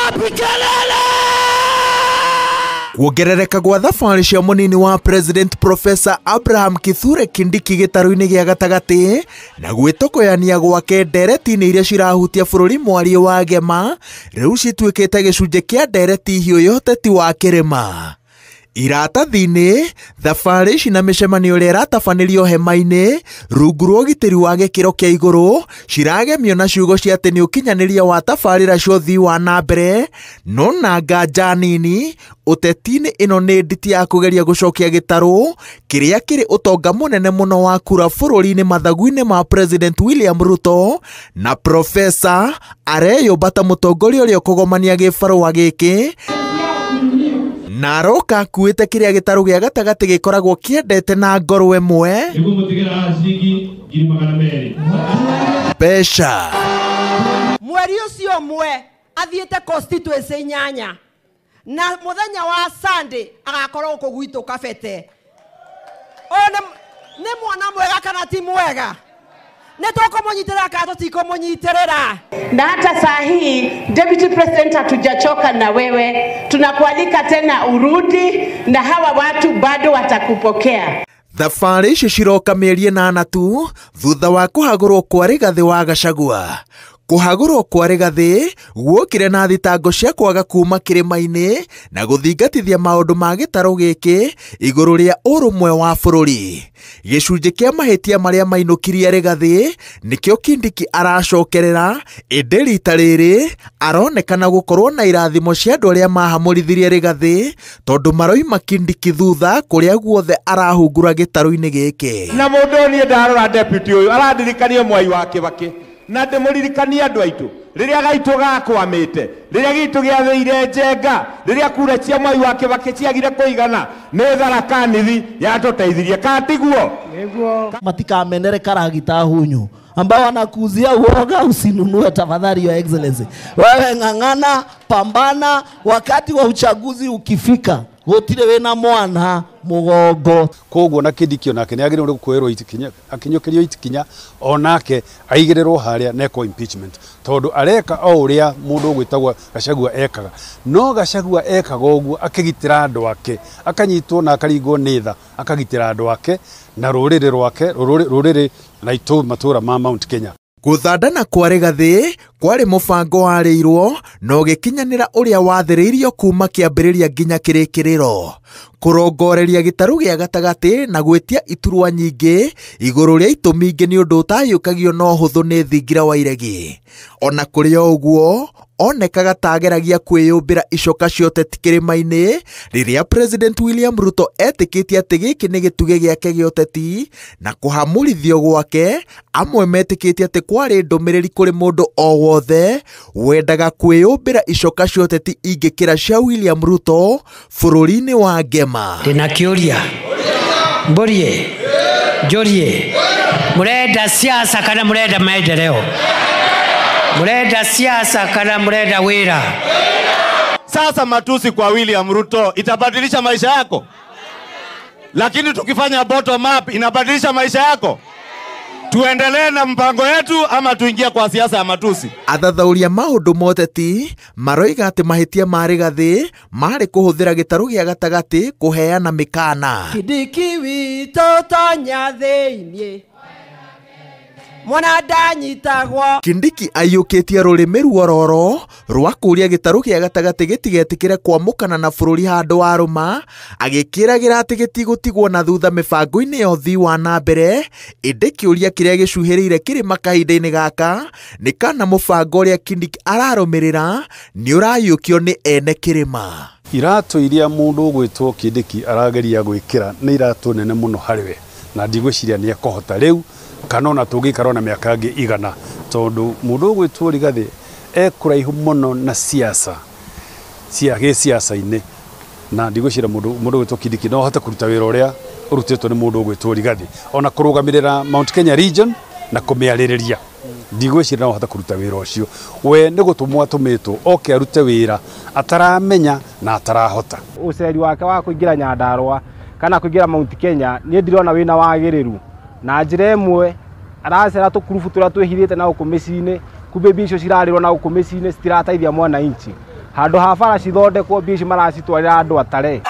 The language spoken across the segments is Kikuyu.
Wapi kelele? Kuongerereka gwa thabarĩ cia mũnini wa President Professor Abraham Kithure Kindiki gĩtarũ-inĩ gĩa gatagatĩ na gwĩtokoyania gwake ndereti-inĩ iria cirahutia bũrũri mwario wa Gema rĩu cituĩkĩte gĩcunjĩ kĩa ndereti hiũ ya ũteti wa kĩrĩma. Iratathi-inĩ, thabarĩ ici na mĩcemanio ĩrĩa ĩratabanĩrio hema-inĩ rungu rwa ũgitĩri wa gĩkĩro kĩa igũrũ ciragemio na ciugo cia atĩ nĩ ũkinyanĩria wa tabarĩra cia ũthii wa na mbere, no na nganja nini ũteti-inĩ ĩno nĩ nditi ya kũgeria gũcokia gĩtarũ kĩrĩa kĩrĩ ũtonga mũnene mũno wa kura bũrũri-inĩ mathagu-inĩ ma President William Ruto na Professor areyũmba ta mũtongoria ũrĩa ũkũgomania gĩbarũa gĩkĩ na aroka akuĩte kĩrĩa gĩtarũ gĩa gatagatĩ gĩkoragwo kĩendete na ngoro ĩmwe mbeca. Mweri ũcio ũmwe athiĩte constituency 8 na mũthenya wa Sunday agakorwo gũkũ gwitũ Kabete. Ũyũ nĩ mwana mwega kana ti mwega? Nĩ tũkũmũnyitĩrĩra kana tũtikũmũnyitĩrĩra? Na hata saa hii Deputy President, hatujachoka na wewe, tunakualika tena urudi na hawa watu bado watakupokea. Thabarĩ ici ciroka mĩeri 8 tu thutha wa kũhagũrwo kwa Rigathĩ wa Gachagua. Kũhagũrwo kwa Rigathĩ guokire na thitango cia kwaga kuma kĩrĩma-inĩ na gũthingatithia maũndũ ma gĩtarũ gĩkĩ igũrũ rĩa ũrũmwe wa bũrũri. Gĩcunjĩ kĩa mahĩtia marĩa mainũkirie Rigathĩ nĩkĩo Kindiki aracokerera, ĩndĩ rita rĩrĩ aronekana gũkorwo na irathimo cia andũ arĩa mahamũrithirie Rigathĩ tondũ maroima Kindiki thutha kũrĩa guothe arahungura gĩtarũ-inĩ gĩkĩ. Na mũndũ niĩ ndarora deputy ũyũ arandirikania Mwai wa Kibaki na ndĩmũririkanie andũ aitũ rĩrĩa gaitũ gakwamĩte, rĩrĩa gitũ gĩathĩire Njenga, rĩrĩa kura cia Mwai wa Kibaki ciagire kũigana, nĩ Tharaka Nithi yatũteithirie katiguo matikamenere karagita hunyu ambao wanakuuzia uoga, usinunue tafadhali, Your Excellency. Wewe ng'ang'ana, pambana, wakati wa uchaguzi ukifika gutire wina mwana mugongo. Koguo na Kindiki onake nĩ agĩrĩirwo kuoerwo ikinya, akinyũkĩrio ikinya onake aigĩrĩrwo harĩa neko impeachment tondũ areka o ũrĩa mũndũ ũgwĩtagwo Gachagua ekaga. No Gachagua ekaga ũguo akĩgitĩra andũ ake, akanyitwo na akaringwo nĩ tha, akagitĩra andũ ake na rũrĩrĩ rwake, rũrĩrĩ na matũra ma Mount Kenya. Gũthandana kwa Rigathĩ kwarĩ mũbango warĩirwo na ũgĩkinyanĩra ũrĩa wathĩrĩirio kuma kĩambĩrĩria nginya kĩrĩkĩrĩro. Kũrongoreria gĩtarũ gĩa gatagatĩ na gwĩtia iturwa nyingĩ igũrũ rĩa itũmi ingĩ nĩ ũndũ ũtayũkagio na ũhũthũ nĩ thingira wa iregi. Ona kũrĩ o ũguo onekaga ta ageragia kwĩyũmbĩra icoka cia ũteti kĩrĩma-inĩ rĩrĩa President William Ruto etĩkĩtie atĩ gĩkĩ nĩ gĩtugĩ gĩake gĩa ũteti na kũhamũrithio gwake amwe metĩkĩtie atĩ kwarĩ ndũmĩrĩri kũrĩ mũndũ o wothe wendaga kwĩyũmbĩra icoka cia ũteti ingĩkĩra cia William Ruto bũrũri-inĩ wa Gema. Ndĩna kĩũria, mbũrie, njũrie, mũrenda siasa kana mũrenda maendeleo? Murenda siasa kana murenda wira? Sasa matusi kwa William Ruto itabadilisha maisha yako? Lakini tukifanya bottom up inabadilisha maisha yako? Tuendelee na mpango yetu ama tuingie kwa siasa ya matusi? Athathaũria maũndũ ma ũteti maroiga atĩ mahĩtia ma Rigathĩ marĩ kũhũthĩra gĩtarũ gĩa gatagatĩ kũheana mĩkana. Kindiki witũ tonya thĩinĩ mwana ndanyitagwo. Kindiki aiyũkĩtie rũrĩmĩ ruororo rwa kũũria gĩtarũ gĩa gatagatĩ gĩtigetĩkĩre kwamũkana na bũrũri handũ warũma, agĩkĩragĩra atĩ gĩtigũtigwo na thutha mĩbango-inĩ ya ũthii wa na mbere. Ĩndĩ kĩũria kĩrĩa gĩcuhĩrĩire kĩrĩma kahinda-inĩ gaka nĩ kana mũbango ũrĩa Kindiki ararũmĩrĩra nĩ ũraiyũkio nĩ ene kĩrĩma. Iratũ iria mũndũ ũgwĩtwo Kindiki arageria gwĩkĩra nĩ iratũ nene mũno harĩ we, na ndigwĩciria nĩ ekũhota rĩu kana ona tũngĩikara ona mĩaka ĩngĩ 100 tondũ mũndũ ũgwĩtwo Rigathĩ e kũraihu mũno na siasa cia gĩciaca-inĩ, na ndigwĩciria mũndũ ũgwĩtwo Kindiki no ahote kũruta wĩra ũrĩa ũrutĩtwo nĩ mũndũ ũgwĩtwo Rigathĩ, ona kũrũgamĩrĩra Mount Kenya region na kũmĩarĩrĩria ndigwĩciria no ahote kũruta wĩra ũcio. We nĩ gũtũmwo atũmĩtwo oke arute wĩra ataramenya na atarahota. Ũceri wake wa kũingĩra Nyandarua kana kũingĩra Mount Kenya niĩ ndirona wĩna wagĩrĩru na njĩra ĩmwe aracera tũkurubu tũrĩa twĩhithĩte na gũkũ mĩciĩ-inĩ, kumbe mbia icio cirarĩrwo na gũkũ mĩciĩ-inĩ citirateithia mwananchi. Handũ ha bara cithondekwo mbia ici maracitwarĩra andũ atare.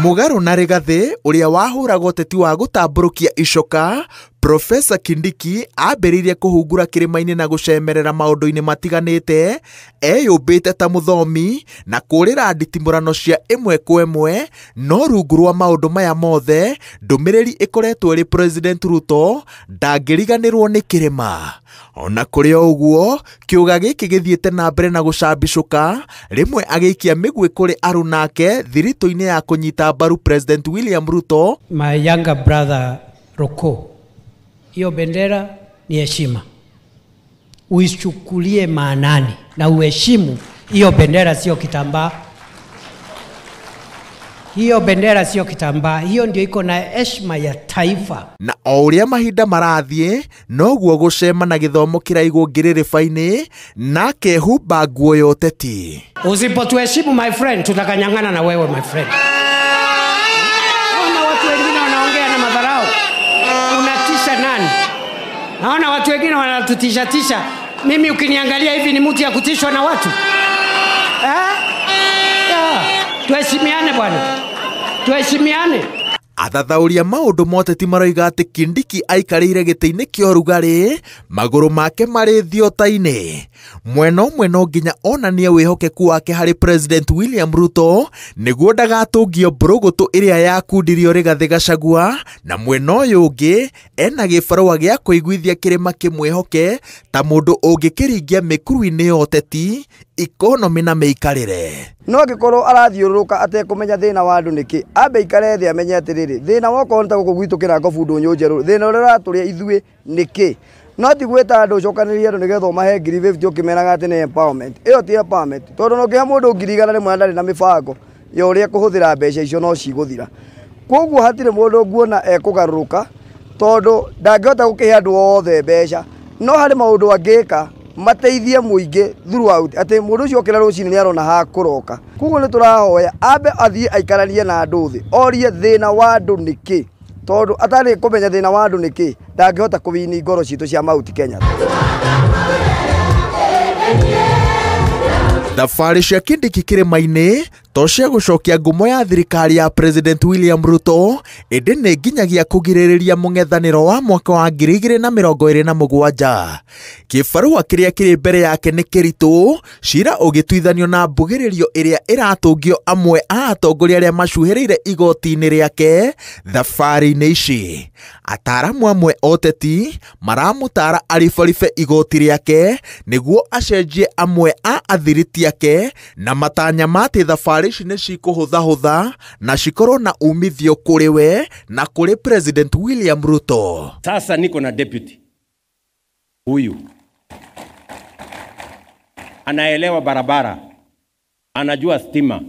Mũgarũ na Rigathĩ ũrĩa wahũraga ũteti wa gũtambũrũkia icoka, Profesa Kindiki ambĩrĩirie kũhungura kĩrĩma-inĩ na gũcemerera maũndũ-inĩ matiganĩte, eyũmbĩte ta mũthomi na kũũrĩra nditimũrano cia ĩmwe kwa ĩmwe, no rungu rwa maũndũ maya mothe, ndũmĩrĩri ĩkoretwo ĩrĩ President Ruto ndangĩriganĩrwo nĩ kĩrĩma. Ona kũrĩ o ũguo, kĩũga gĩkĩ gĩthiĩte na mbere na gũcambicũka, rĩmwe agĩikia mĩguĩ kũrĩ arũnake thiritũ-inĩ ya kũnyita mbaru President William Ruto. My younger brother Roko, hiyo bendera ni heshima, uichukulie maanani na uheshimu hiyo bendera. Sio kitambaa, hiyo bendera sio kitambaa, hiyo ndio iko na heshima ya taifa. Na o ũrĩa mahinda marathiĩ noguo gũcema na gĩthomo kĩraigwo ngĩrĩrĩba-inĩ na akehumba nguo ya ũteti. Usipotuheshimu my friend, tutakanyang'ana na wewe my friend. Naona watu wengine wanaongea na madharau. Unatisha nani? Naona watu wengine wanatutisha tisha. Mimi ukiniangalia hivi ni mtu ya kutishwa na watu? Yeah. Tuheshimiane bwana. Tuheshimiane. Athathaũria maũndũ ma ũteti maroiga atĩ Kindiki aikarĩire gĩtĩ-inĩ kĩa ũrugarĩ, magũrũ make marĩ thiota-inĩ. Mwena ũmwe no nginya onanie wĩhokeku wake harĩ President William Ruto nĩguo ndagatũngio mbũrũgũtũ ĩrĩa yakundirio Rigathĩ Gachagua, na mwena ũyũ ũngĩ ena gĩbarũa gĩa kũiguithia kĩrĩma kĩmwĩhoke ta mũndũ ũngĩkĩringia mĩkuru-inĩ ya ũteti, ikonomi na mĩikarĩre. No angĩkorwo arathiũrũrũka atekũmenya thĩna wa andũ nĩkĩ, ambe ikare thĩ amenye atĩrĩrĩ, thĩna wokorwo nĩ ta gũkũ gwitũ Kĩrango ndũnyũ njerũ, thĩna ũrĩa ũratũrĩa ithuĩ nĩkĩ. No ti gwĩta andũ ũcokanĩrĩrie andũ nĩgetha ũmahe 50,000 ũkĩmeraga atĩ nĩ empowerment. Ĩyo ti empowerment, tondũ no ũngĩhe mũndũ 100,000 rĩmwe na ndarĩ na mĩbango ya ũrĩa ekũhũthĩra mbeca icio no cigũthira. Koguo hatirĩ mũndũ nguona ekũgarũrũka, tondũ ndangĩhota gũkĩhe andũ othe mbeca, no harĩ maũndũ angĩka mateithie mũingĩ throughout, atĩ mũndũ ũcio okĩra rũcinĩ nĩ arona ha kũroka. Koguo nĩ tũrahoya ambe athiĩ aikaranie na andũ thĩ, orie thĩna wa andũ nĩkĩ, tondũ atarĩ kũmenya thĩna wa andũ nĩkĩ ndangĩhota kũwini ngoro citũ cia Mount Kenya. Thabarĩ cia Kindiki kĩrĩma-inĩ to cia gũcokia ngumo ya thirikari ya President William Ruto, ĩndĩ nĩ nginyagia kũgirĩrĩria mũng'ethanĩro wa mwaka wa 2027. Kĩbarũa kĩrĩa kĩrĩ mbere yake nĩ kĩritũ, cira ũgĩtuithanio na mbugĩrĩrio ĩrĩa ĩratũngio amwe a atongoria arĩa macuhĩrĩire igoti-inĩ rĩake thabarĩ-inĩ ici. Ataaramu amwe oteti maramũtara aribaribe igoti rĩake nĩguo acenjie amwe a athiriti ake na matanya ma atĩ thabarĩ ici nĩ cikũhũthahũtha na cikorwo na umithio kũrĩ we na kũrĩ President William Ruto. Sasa niko na deputy huyu anaelewa barabara, anajua stima,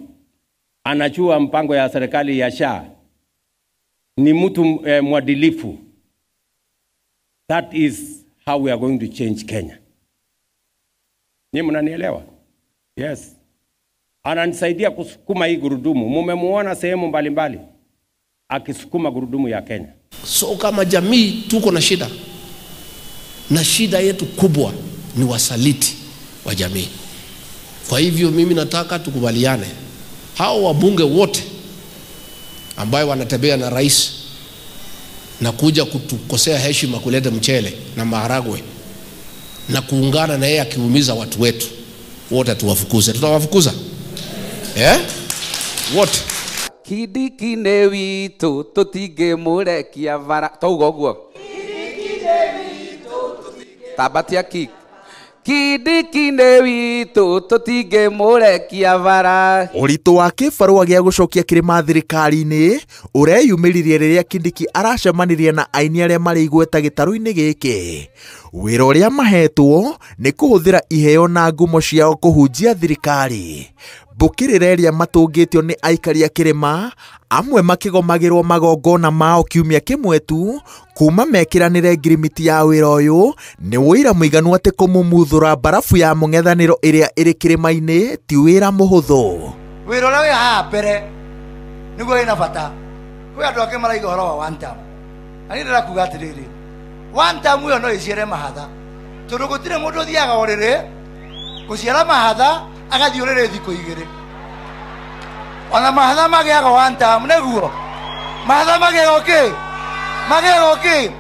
anajua mpango ya serikali ya SHA, ni mtu mwadilifu. That is how we are going to change Kenya. Ni mnanielewa? Yes. Ananisaidia kusukuma hii gurudumu. Mumemuona sehemu mbalimbali akisukuma gurudumu ya Kenya. So kama jamii tuko na shida, na shida yetu kubwa ni wasaliti wa jamii. Kwa hivyo mimi nataka tukubaliane, hao wabunge wote ambayo wanatembea na rais na kuja kutukosea heshima, kuleta mchele na maharagwe na kuungana na yeye akiumiza watu wetu, wote tuwafukuze. Tutawafukuza wote. Kindiki nĩ witũ tũtingĩmũrekia bara, tauga ũguo tambatia ki Kindiki nĩ witũ tũtingĩmũrekia bara. Ũritũ wa kĩbarũa gĩa gũcokia kĩrĩma thirikari-inĩ ũreyumĩririe rĩrĩa Kindiki aracemanirie na aini arĩa marĩ igweta gĩtarũ-inĩ gĩkĩ. Wĩra ũrĩa mahetwo nĩ kũhũthĩra iheo na ngumo ciao kũhunjia thirikari. Mbũkĩrĩra ĩrĩa matũngĩtio nĩ aikari a kĩrĩma, amwe makĩgomagĩrwo magongona mao kiumia kĩmwe tu kuma mekĩranĩre ngirimiti ya wĩra ũyũ nĩ wũira mũiganu atĩ kũmumuthũra mbarabu ya mũng'ethanĩro ĩrĩa ĩrĩ kĩrĩma-inĩ ti wĩra mũhũthũ. Wĩra ũrĩa wĩ haha mbere nĩguo wĩna bata. Kwĩ andũ angĩ maraiga ũhoro wa one term, na niĩ ndĩrakuga atĩrĩrĩ, one term ĩyo no ĩciare mahatha, tondũ gũtirĩ mũndũ ũthiaga ũrĩrĩ Gũciara mahatha agathiĩ ũrĩrĩ thikũ igĩrĩ. Ona mahatha magĩaga one term nĩguo. Mahatha magĩaga kĩ? Magĩaga kĩ?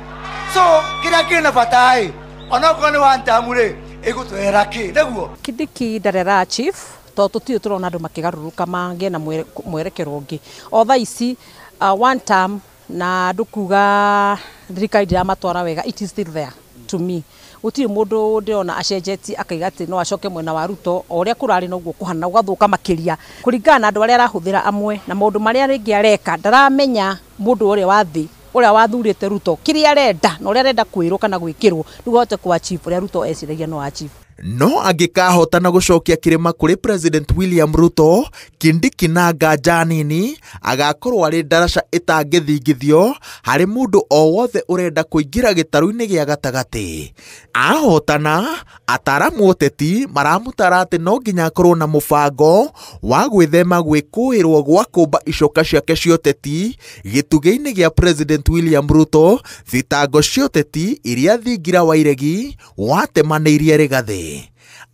So kĩrĩa kĩna bata ĩ onokorwo nĩ one term rĩ ĩgũtwehera kĩ nĩguo. Kindiki ndarera chief to tũtirĩ tũrona andũ makĩgarũrũka mangĩe na mwerekero ũngĩ. O thaa ici one term na andũ kuga thirikari ndĩramatwara wega, it is still there to me. Gũtirĩ mũndũ ndĩrona acenjetie akaiga atĩ no acoke mwena wa Ruto, o ũrĩa kũrarĩ noguo kũhana gũgathũka makĩria kũringana na andũ arĩa arahũthĩra amwe na maũndũ marĩa rĩngĩ areka. Ndaramenya mũndũ ũrĩa wa thĩ ũrĩa wathurĩte Ruto kĩrĩa arenda na ũrĩa arenda kwĩrwo kana gwĩkĩrwo nĩguo ahote kũ achieve ũrĩa Ruto eciragia no achieve. No angĩkahotana gũcokia kĩrĩma kũrĩ President William Ruto, Kindiki na nganja nini agakorwo arĩ ndaraca ĩtangĩthingithio harĩ mũndũ o wothe ũrenda kũingĩra gĩtarũ-inĩ gĩa gatagatĩ. Ahotana, ataramu ũteti maramũtara atĩ no nginya akorwo na mũbango wa gwĩthema gwĩkũĩrwo gwa kũmba icoka ciake cia ũteti gĩtugĩ-inĩ gĩa President William Ruto, thitango cia ũteti iria thingira wa iregi watemanĩirie Rigathĩ.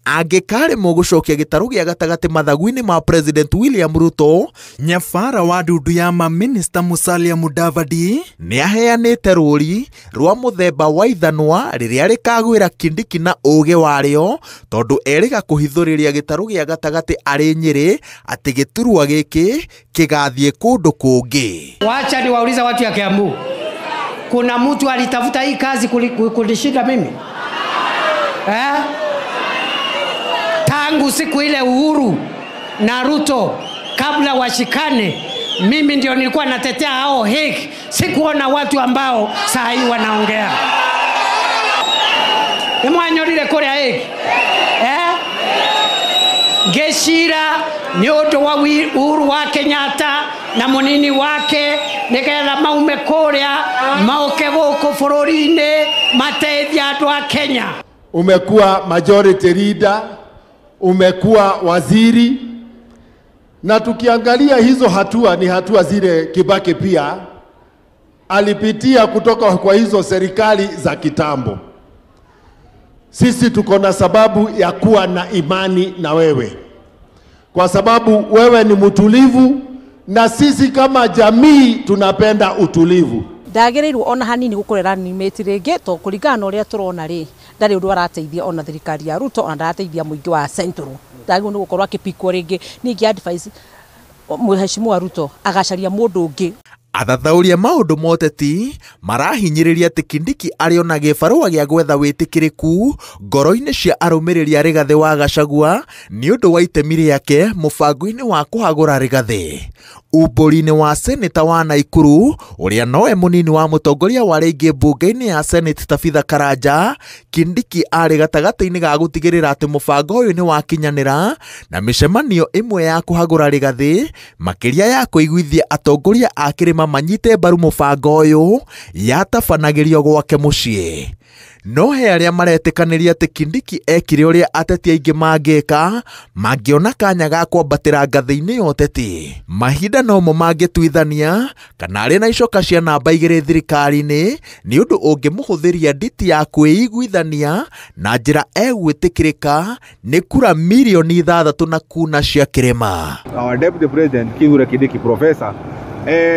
Angĩkaremwo gũcokia gĩtarũ gĩa gatagatĩ mathagu-inĩ ma President William Ruto, nyabara wa ndundu ya maminista Musalia Mudavadi nĩaheanĩte rũri rwa mũthemba wa ithanwa rĩrĩa rĩkagwĩra Kindiki na ũũgĩ warĩo, tondũ erĩga kũhithũrĩria gĩtarũ gĩa gatagatĩ arĩ Nyĩrĩ atĩ gĩturwa gĩkĩ kĩgathiĩ kũndũ kũngĩ. Wacha niwaulize watu ya Kiambu, kuna mtu alitafuta hii kazi kunishinda mimi? Tangu siku ile Uhuru na Ruto kabla washikane, mimi ndio nilikuwa natetea hao heki. Sikuona watu ambao saa hii wanaongea. Nimwanyorire kuria heki. Ngecira nĩ ũndũ wa Uhuru wa Kenyatta na mũnini wake nĩgetha maume kũrĩa maũke gũkũ bũrũri-inĩ mateithie andũ a Kenya. Umekuwa majority leader, umekuwa waziri, na tukiangalia hizo hatua ni hatua zile Kibaki pia alipitia kutoka kwa hizo serikali za kitambo. Sisi tuko na sababu ya kuwa na imani na wewe, kwa sababu wewe ni mtulivu na sisi kama jamii tunapenda utulivu. Ndagĩrĩirwo ona hanini gũkorera nimĩti rĩngĩ to kũringana na ũrĩa tũrona rĩ ndarĩ ũndũ arateithia ona thirikari ya Ruto ona ndarateithia mũingĩ wa Central. Ndagĩrĩirwo nĩ gũkorwo akĩpikwo rĩngĩ. Ningĩ advice Mheshimiwa Ruto agacaria mũndũ ũngĩ. Athathaũria maũndũ ma ũteti marahinyĩrĩria atĩ Kindiki arĩ ona gĩbarũa gĩa gwetha wĩtĩkĩrĩku ngoro-inĩ cia arũmĩrĩri a Rigathĩ wa Gachagua nĩ ũndũ wa itemi rĩake mũbango-inĩ wa kũhagũra Rigathĩ. Umbũri-inĩ wa seneta wa Naikuru ũrĩa nowe mũnini wa mũtongoria wa rĩngĩ mbunge-inĩ ya Senate Tabitha Karanja, Kindiki arĩ gatagatĩ-inĩ ga gũtigĩrĩra atĩ mũbango ũyũ nĩ wakinyanĩra na mĩcemanio ĩmwe ya kũhagũra Rigathĩ makĩria ya kũiguithia atongoria a kĩrĩma manyite mbaru mũbango ũyũ yatabanagĩrio gwake mũciĩ. No he arĩa maretĩkanĩria atĩ Kindiki ekire ũrĩa ateti aingĩ mangĩka mangĩona kanya ga kwambatĩra ngathĩ-inĩ ya ũteti. Mahinda nomo mangĩtuithania kana arĩ na icoka cia namba igĩrĩ thirikari-inĩ nĩ ũndũ ũngĩmũhũthĩria nditi ya kwĩiguithania na njĩra egwĩtĩkĩrĩka nĩ kura mirioni 6 na kuna cia kĩrĩma. Our Deputy President Kithure Kindiki Professor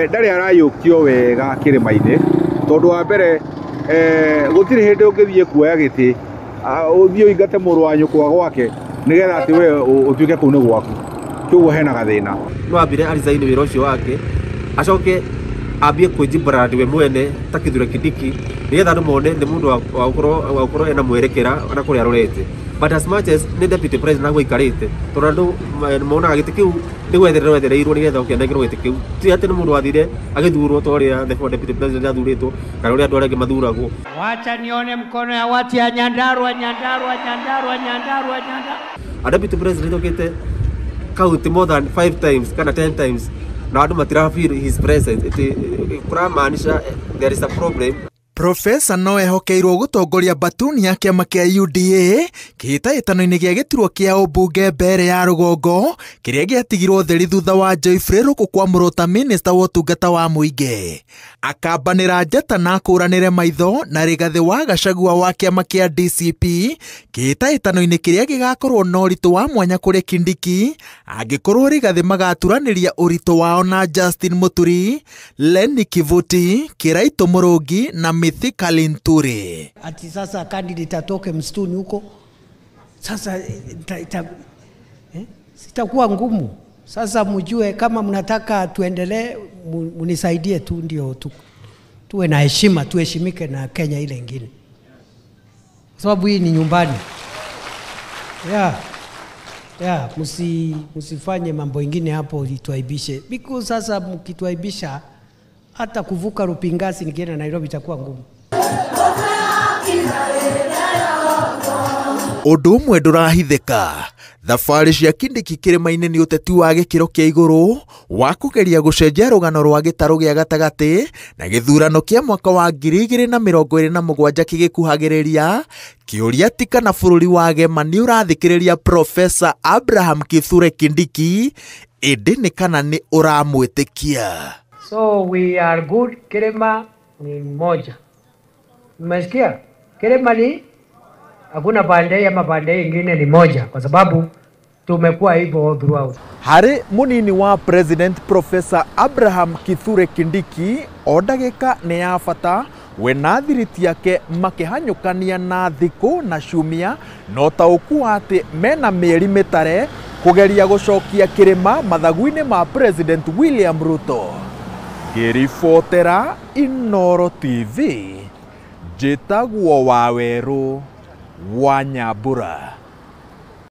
ndarĩ arayũkio wega kĩrĩma-inĩ tondũ wa mbere gũtirĩ hĩndĩ ũngĩthiĩ kuoya gĩtĩ ũthiĩ ũingate mũrũ wa nyũkwa gwake nĩgetha atĩ we ũtuĩke kũu nĩ gwaku, koguo hena gathĩna. No ambire aresign wĩra ũcio wake acoke ambie kwĩjibrand we mwene ta Kithure Kindiki nĩgetha andũ mone nĩ mũndũ wa gũkorwo ena mwerekera na kũrĩa arorete. But as much as nĩ deputy president aguo aikarĩte tondũ andũ monaga gĩtĩ kĩu nĩ gwethererwo ethereirwo nĩgetha ũkĩanengерwo gĩtĩ kĩu, ti atĩ nĩ mũndũ wathire agĩthurwo ta ũrĩa the deputy president athurĩtwo kana ũrĩa andũ arĩa angĩ mathuragwo. Wacha nione mkono ya watu ya Nyandarua, Nyandarua, Nyandarua, Nyandarua, Nyandarua. A deputy president okĩte county more than 5 times kana 10 times na andũ matira feel his presence, it kuramaanisha there is a problem. Profesa no ehokeirwo gũtongoria mbatuni ya kĩama kĩa UDA kĩhĩtahĩtano-inĩ gĩa gĩturwa kĩa ũmbunge mbere ya rũgongo kĩrĩa gĩatigirwo theri thutha wa Geoffrey Ruku kwamũrwo ta minista wa ũtungata wa mũingĩ. Akambanĩra njata na akũranĩre maitho na Rigathĩ wa Gachagua wa kĩama kĩa DCP kĩhĩtahĩtano-inĩ kĩrĩa gĩgakorwo na ũritũ wa mwanya kũrĩ Kindiki angĩkorwo Rigathĩ magaturanĩria ũritũ wao na Justin Muturi, Lenny Kivuti, Kiraito Mũrũngi na Mithika Linturi. Ati sasa candidate atoke msituni huko sasa itakuwa ngumu. Sasa mjue kama mnataka tuendelee, munisaidie tu ndio tuwe na heshima, tuheshimike na Kenya ile ingine, kwa sababu hii ni nyumbani. Yeah, msifanye mambo ingine hapo ituaibishe, because sasa mkituaibisha hata kuvuka Rupingasi nikienda Nairobi itakuwa ngumu. Ũndũ ũmwe ndũrahithĩka, thabarĩ cia Kindiki kĩrĩma-inĩ nĩ ũteti wa gĩkĩro kĩa igũrũ wa kũgeria gũcenjia rũgano rwa gĩtarũ gĩa gatagatĩ na gĩthurano kĩa mwaka wa 2027 kĩgĩkuhagĩrĩria. Kĩũria ti kana bũrũri wa Gema nĩ ũrathikĩrĩria Profesa Abraham Kithure Kindiki, ĩndĩ nĩ kana nĩ ũramwĩtĩkia. So we are good. Kirima ni moja. Umesikia? Kirima ni hakuna pande ama pande ingine, ni moja kwa sababu tumekuwa hivyo throughout. Harĩ mũnini wa President Professor Abraham Kithure Kindiki, o ndagĩka nĩ ya bata we na thiriti yake makĩhanyũkania na thikũ na ciumia na ũtaũku wa atĩ mena mĩeri mĩtare kũgeria gũcokia kĩrĩma mathagu-inĩ ma President William Ruto. Ngĩribotera Inooro TV, njĩtagwo Wawerũ wa Nyambura.